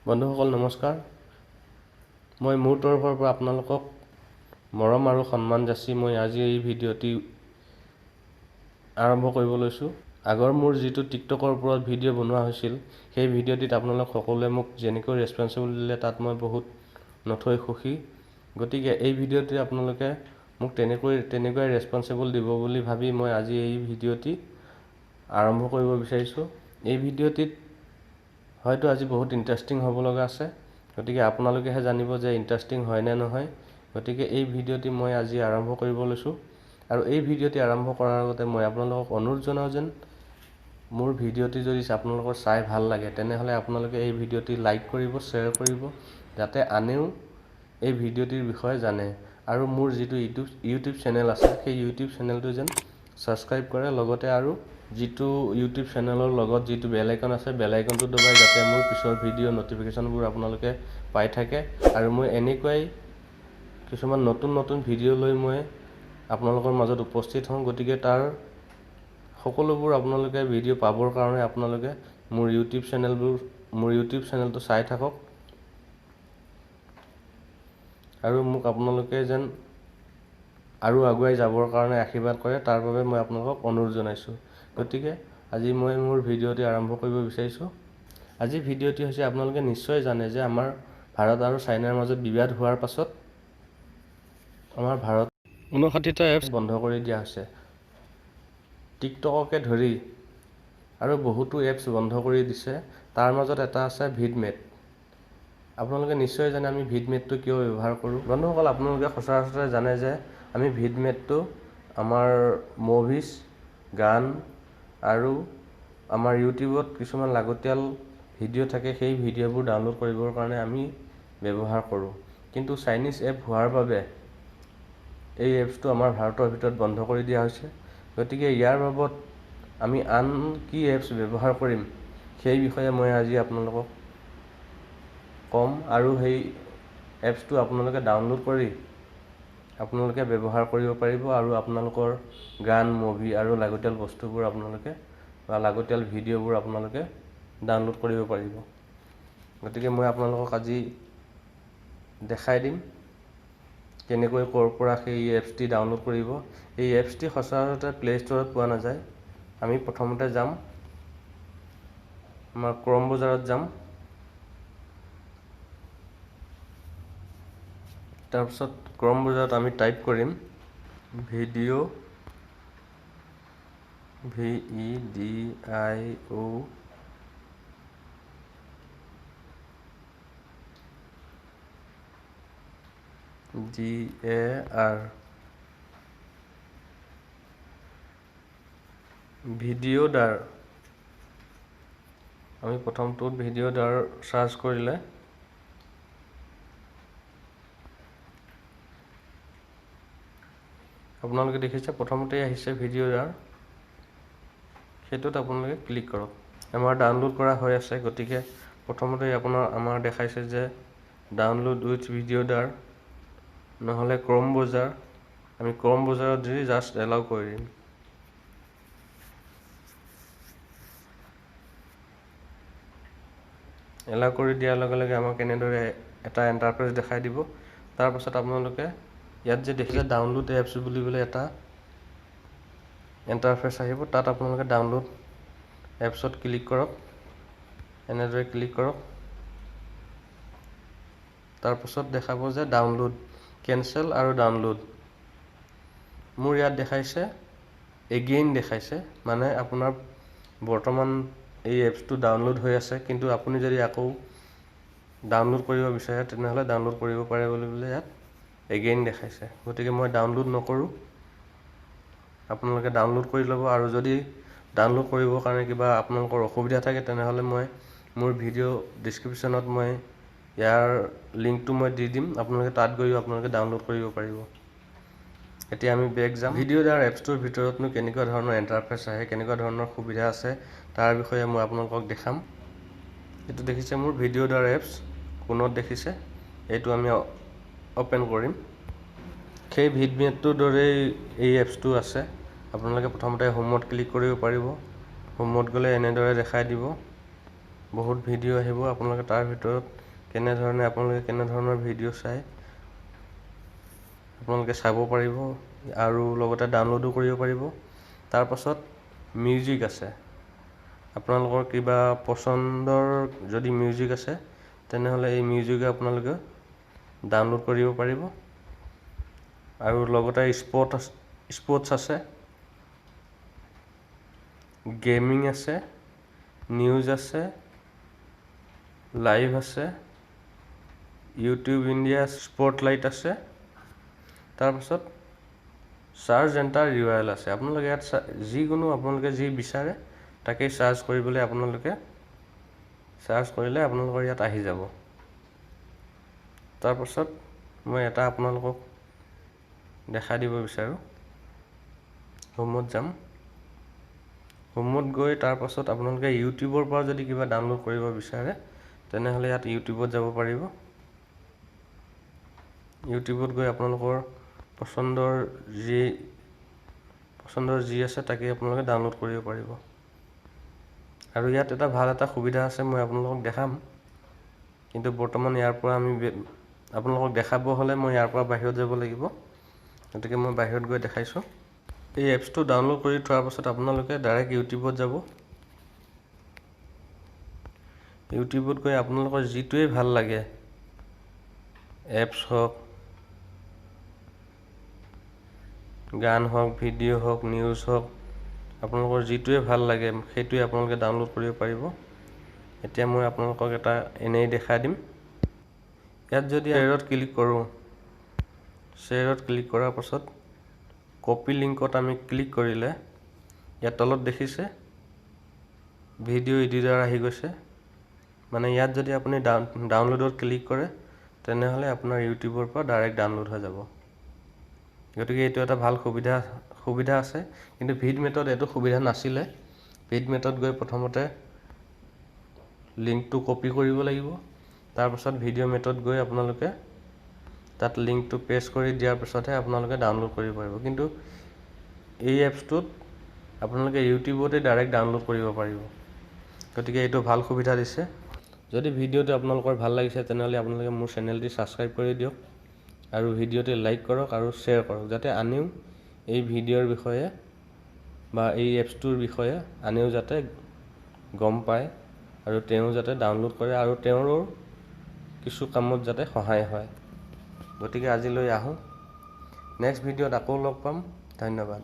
বন্ধুসকল নমস্কাৰ। মই মোৰ তৰফৰ পৰা আপোনালোকক মৰম আৰু সন্মান যাচি মই আজি এই ভিডিঅ'টি আৰম্ভ কৰিব লৈছোঁ। আগৰ মোৰ যিটো টিকটকৰ ওপৰত ভিডিঅ' বনোৱা হৈছিল, সেই ভিডিঅ'টিত আপোনালোক সকলোৱে মোক যেনেকৈ ৰেচপনচিবল দিলে তাত মই বহুত নথৈ সুখী। গতিকে এই ভিডিঅ'টি আপোনালোকে মোক তেনেকুৱাই ৰেচপনচিবল দিব বুলি ভাবি মই আজি এই ভিডিঅ'টি আৰম্ভ কৰিব বিচাৰিছোঁ। এই ভিডিঅ'টিত হয়তো আজি বহুত ইণ্টাৰেষ্টিং হ'ব লগা আছে, গতিকে আপোনালোকেহে জানিব যে ইণ্টাৰেষ্টিং হয় নে নহয়। গতিকে এই ভিডিঅ'টি মই আজি আৰম্ভ কৰিব লৈছোঁ। আৰু এই ভিডিঅ'টি আৰম্ভ কৰাৰ আগতে মই আপোনালোকক অনুৰোধ জনাওঁ যেন মোৰ ভিডিঅ'টি যদি আপোনালোকৰ চাই ভাল লাগে তেনেহ'লে আপোনালোকে এই ভিডিঅ'টি লাইক কৰিব, শ্বেয়াৰ কৰিব, যাতে আনেও এই ভিডিঅ'টিৰ বিষয়ে জানে। আৰু মোৰ যিটো ইউটিউব চেনেল আছে, সেই ইউটিউব চেনেলটো যেন ছাবস্ক্ৰাইব কৰে, লগতে আৰু যিটো ইউটিউব চেনেলৰ লগত যিটো বেল আইকন আছে, বেল আইকনটো দবাই যাতে মোৰ পিছৰ ভিডিঅ' ন'টিফিকেশ্যনবোৰ আপোনালোকে পাই থাকে। আৰু মই এনেকুৱাই কিছুমান নতুন নতুন ভিডিঅ' লৈ মই আপোনালোকৰ মাজত উপস্থিত হওঁ। গতিকে তাৰ সকলোবোৰ আপোনালোকে ভিডিঅ' পাবৰ কাৰণে আপোনালোকে মোৰ ইউটিউব চেনেলটো চাই থাকক। আৰু মোক আপোনালোকে যেন আৰু আগুৱাই যাবৰ কাৰণে আশীৰ্বাদ কৰে, তাৰ বাবে মই আপোনালোকক অনুৰোধ জনাইছোঁ। গতিকে আজি মই মোৰ ভিডিঅ'টি আৰম্ভ কৰিব বিচাৰিছোঁ। আজি ভিডিঅ'টি হৈছে, আপোনালোকে নিশ্চয় জানে যে আমাৰ ভাৰত আৰু চাইনাৰ মাজত বিবাদ হোৱাৰ পাছত আমাৰ ভাৰত ৫৯টা এপছ বন্ধ কৰি দিয়া হৈছে। টিকটককে ধৰি আৰু বহুতো এপছ বন্ধ কৰি দিছে। তাৰ মাজত এটা আছে ভিডমেট। আপোনালোকে নিশ্চয় জানে আমি ভিডমেটটো কিয় ব্যৱহাৰ কৰোঁ। বন্ধুসকল, আপোনালোকে সচৰাচৰ জানে যে আমি ভিডমেটটো আমাৰ মুভিজ, গান আৰু আমাৰ ইউটিউবত কিছুমান লাগতিয়াল ভিডিঅ' থাকে, সেই ভিডিঅ'বোৰ ডাউনলোড কৰিবৰ কাৰণে আমি ব্যৱহাৰ কৰোঁ। কিন্তু চাইনিজ এপ হোৱাৰ বাবে এই এপছটো আমাৰ ভাৰতৰ ভিতৰত বন্ধ কৰি দিয়া হৈছে। গতিকে ইয়াৰ বাবদ আমি আন কি এপছ ব্যৱহাৰ কৰিম সেই বিষয়ে মই আজি আপোনালোকক ক'ম। আৰু সেই এপছটো আপোনালোকে ডাউনলোড কৰি আপোনালোকে ব্যৱহাৰ কৰিব পাৰিব আৰু আপোনালোকৰ গান, মুভি আৰু লাগতিয়াল বস্তুবোৰ আপোনালোকে বা লাগতিয়াল ভিডিঅ'বোৰ আপোনালোকে ডাউনলোড কৰিব পাৰিব। গতিকে মই আপোনালোকক আজি দেখাই দিম কেনেকৈ ক'ৰ পৰা সেই এপছটি ডাউনলোড কৰিব। এই এপছটি সচৰাচৰ প্লে' ষ্ট'ৰত পোৱা নাযায়। আমি প্ৰথমতে যাম আমাৰ ক্ৰম বজাৰত যাম। তাৰপিছত ক্ৰম বজাৰত আমি টাইপ কৰিম video, V E D I O D A R, Videodar. আমি প্ৰথমটোত ভিডিঅ' ডাৰ চাৰ্চ কৰিলে আপোনালোকে দেখিছে প্ৰথমতেই আহিছে ভিডিঅ' ডাৰ। সেইটোত আপোনালোকে ক্লিক কৰক। আমাৰ ডাউনলোড কৰা হৈ আছে, গতিকে প্ৰথমতেই আমাৰ দেখাইছে যে ডাউনলোড উইথ ভিডিঅ' ডাৰ, নহ'লে ক্ৰম বজাৰ। আমি ক্ৰম বজাৰত দি জাষ্ট এলাউ কৰি দিম। এলাউ কৰি দিয়াৰ লগে লগে আমাক এনেদৰে এটা এণ্টাৰপ্ৰাইজ দেখাই দিব। তাৰপাছত আপোনালোকে ইয়াত যে দেখিছে ডাউনলোড এপছ বুলি পেলাই এটা এণ্টাৰফেচ আহিব, তাত আপোনালোকে ডাউনলোড এপছত ক্লিক কৰক। এনেদৰে ক্লিক কৰক। তাৰপাছত দেখাব যে ডাউনলোড, কেনচেল আৰু ডাউনলোড। মোৰ ইয়াত দেখাইছে এগেইন দেখাইছে, মানে আপোনাৰ বৰ্তমান এই এপছটো ডাউনলোড হৈ আছে, কিন্তু আপুনি যদি আকৌ ডাউনলোড কৰিব বিচাৰে তেনেহ'লে ডাউনলোড কৰিব পাৰে বুলি পেলাই ইয়াত এগেইন দেখাইছে। গতিকে মই ডাউনলোড নকৰোঁ, আপোনালোকে ডাউনলোড কৰি ল'ব। আৰু যদি ডাউনলোড কৰিবৰ কাৰণে কিবা আপোনালোকৰ অসুবিধা থাকে তেনেহ'লে মই মোৰ ভিডিঅ' ডিছক্ৰিপশ্যনত মই ইয়াৰ লিংকটো মই দি দিম, আপোনালোকে তাত গৈও আপোনালোকে ডাউনলোড কৰিব পাৰিব। এতিয়া আমি বেক যাম। ভিডিঅ' ডাৰ এপছটোৰ ভিতৰতনো কেনেকুৱা ধৰণৰ এণ্টাৰফেচ আহে, কেনেকুৱা ধৰণৰ সুবিধা আছে তাৰ বিষয়ে মই আপোনালোকক দেখাম। এইটো দেখিছে মোৰ ভিডিঅ' ডাৰ এপছ, কোণত দেখিছে, এইটো আমি অ'পেন কৰিম। সেই ভিডমেটটোৰ দৰেই এই এপছটো আছে। আপোনালোকে প্ৰথমতে হোমত ক্লিক কৰিব পাৰিব। হোমত গ'লে এনেদৰে দেখাই দিব। বহুত ভিডিঅ' আহিব। আপোনালোকে তাৰ ভিতৰত কেনেধৰণে আপোনালোকে কেনেধৰণৰ ভিডিঅ' চাই আপোনালোকে চাব পাৰিব আৰু লগতে ডাউনলোডো কৰিব পাৰিব। তাৰপাছত মিউজিক আছে, আপোনালোকৰ কিবা পচন্দৰ যদি মিউজিক আছে তেনেহ'লে এই মিউজিক আপোনালোকে ডাউনলোড কৰিব পাৰিব। আৰু লগতে স্পৰ্টছ আছে, গেমিং আছে, নিউজ আছে, লাইভ আছে, ইউটিউব ইণ্ডিয়া স্পটলাইট আছে। তাৰপাছত চাৰ্চ এণ্টাৰ ইউআৰএল আছে। আপোনালোকে ইয়াত যিকোনো আপোনালোকে যি বিচাৰে তাকেই চাৰ্চ কৰিবলৈ আপোনালোকে চাৰ্চ কৰিলে আপোনালোকৰ ইয়াত আহি যাব। তাৰপাছত মই এটা আপোনালোকক দেখাই দিব বিচাৰোঁ। হোমত যাম, হোমত গৈ তাৰপাছত আপোনালোকে ইউটিউবৰ পৰা যদি কিবা ডাউনলোড কৰিব বিচাৰে তেনেহ'লে ইয়াত ইউটিউবত যাব পাৰিব। ইউটিউবত গৈ আপোনালোকৰ পচন্দৰ যি আছে তাকেই আপোনালোকে ডাউনলোড কৰিব পাৰিব। আৰু ইয়াত এটা ভাল এটা সুবিধা আছে, মই আপোনালোকক দেখাম, কিন্তু বৰ্তমান ইয়াৰ পৰা আমি আপোনালোকক দেখাব হ'লে মই ইয়াৰ পৰা বাহিৰত যাব লাগিব, গতিকে মই বাহিৰত গৈ দেখাইছোঁ। এই এপছটো ডাউনলোড কৰি থোৱাৰ পাছত আপোনালোকে ডাইৰেক্ট ইউটিউবত যাব। ইউটিউবত গৈ আপোনালোকৰ যিটোৱেই ভাল লাগে, এপছ হওক, গান হওক, ভিডিঅ' হওক, নিউজ হওক, আপোনালোকৰ যিটোৱে ভাল লাগে সেইটোৱে আপোনালোকে ডাউনলোড কৰিব পাৰিব। এতিয়া মই আপোনালোকক এটা এনেই দেখাই দিম। ইয়াত যদি শ্বেয়াৰত ক্লিক কৰোঁ, শ্বেয়াৰত ক্লিক কৰাৰ পাছত কপি লিংকত আমি ক্লিক কৰিলে ইয়াত তলত দেখিছে ভিডিঅ' এডিটৰ আহি গৈছে। মানে ইয়াত যদি আপুনি ডাউনলোডত ক্লিক কৰে তেনেহ'লে আপোনাৰ ইউটিউবৰ পৰা ডাইৰেক্ট ডাউনলোড হৈ যাব। গতিকে এইটো এটা ভাল সুবিধা আছে। কিন্তু ভিডমেটত এইটো সুবিধা নাছিলে। ভিডমেটত গৈ প্ৰথমতে লিংকটো কপি কৰিব লাগিব, তাৰপাছত ভিডিঅ' মেটত গৈ আপোনালোকে তাত লিংকটো পেষ্ট কৰি দিয়াৰ পাছতহে আপোনালোকে ডাউনলোড কৰিব পাৰিব। কিন্তু এই এপছটোত আপোনালোকে ইউটিউবতে ডাইৰেক্ট ডাউনলোড কৰিব পাৰিব। গতিকে এইটো ভাল সুবিধা দিছে। যদি ভিডিঅ'টো আপোনালোকৰ ভাল লাগিছে তেনেহ'লে আপোনালোকে মোৰ চেনেলটি ছাবস্ক্ৰাইব কৰি দিয়ক আৰু ভিডিঅ'টি লাইক কৰক আৰু শ্বেয়াৰ কৰক, যাতে আনেও এই ভিডিঅ'ৰ বিষয়ে বা এই এপছটোৰ বিষয়ে আনেও যাতে গম পায় আৰু তেওঁ যাতে ডাউনলোড কৰে আৰু তেওঁৰো কিছু কামত যাতে সহায় হয়। গতিকে আজিলৈ আহোঁ, নেক্সট ভিডিঅ'ত আকৌ লগ পাম। ধন্যবাদ।